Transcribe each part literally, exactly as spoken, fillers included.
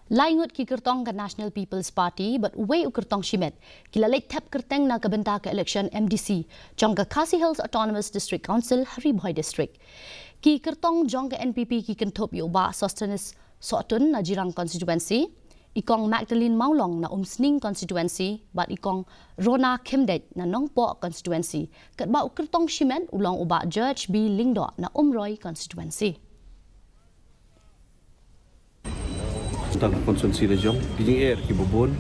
Lai ngut ki kyrtong ka National People's Party bad uwei u kyrtong shimet ki la leit thep kyrteng na ka bynta ka elekshon M D C jong ka Khasi Hills Autonomous District Council ha Ri Bhoi District. Ki kyrtong jong ka N P P ki kynthup ïa u Bah Sosthenes Sohtun na Jirang Constituency, i Kong Magdalene Mawlong na Umsning Constituency bad i Kong Rona Khymdeit na Nongpoh Constituency, katba u kyrtong shimet u long u Bah George B Lyngdoh na Umroi Constituency. Tang ka constituency la jong ki jingeh kiba bun.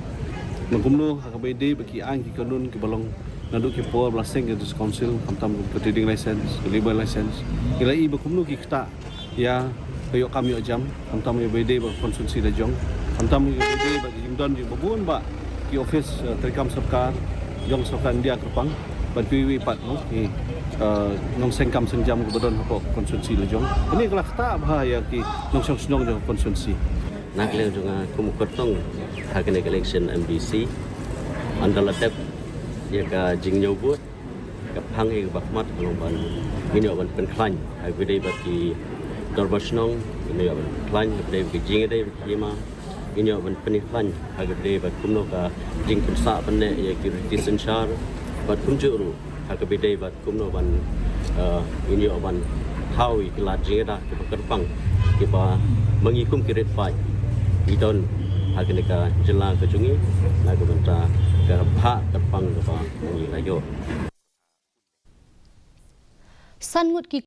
Nang kumno ha kaba ïadei bad ki aiñ ki kanun kiba long naduh ki por ba la seng ka District Council, khamtam ka trading license, ka labour license. Ngi la i ba kumno ki ktah ïa ka ïoh kam ïoh jam, khamtam ïa ba ïadei bad ka constituency la jong, khamtam ïa ba ïadei bad ki jingdon jingba bun ba ki office, eh, treikam sorkar jong sorkar India kyrpang bad kiwei pat, no, ki, eh, nongseng kam seng jam kiba don hapoh constituency la jong. Kane ka la ktah bha ïa ki nongshong shnong jong constituency. Na ka liang jong nga kum u kyrtong ha kane ka election M D C, ynda la dep ïa ka jingñiew vote, ka phang ïa ka ba khmat ka long ban ngin ïoh ban pynkhlaiñ ha kaba ïadei bad ki dorbar shnong, ngin ïoh ban pynkhlaiñ ha kaba ïadei bad ki jingïadei bad ki hima, ngin ïoh ban pynkhlaiñ ha kaba ïadei bad kumno ka jingpynsah pynneh ïa ki riti synshar bad kumjuh ruh ha kaba ïadei bad kumno ban, eh, ngin ïoh ban thaw ïa ki lad jingïada kiba kyrpang kiba ma ngi kum ki rit paid ngi don ha kane ka jylla ka jong ngi na ka bynta ka bhah kyrpang kaba ma ngi la ïoh. San ngut ki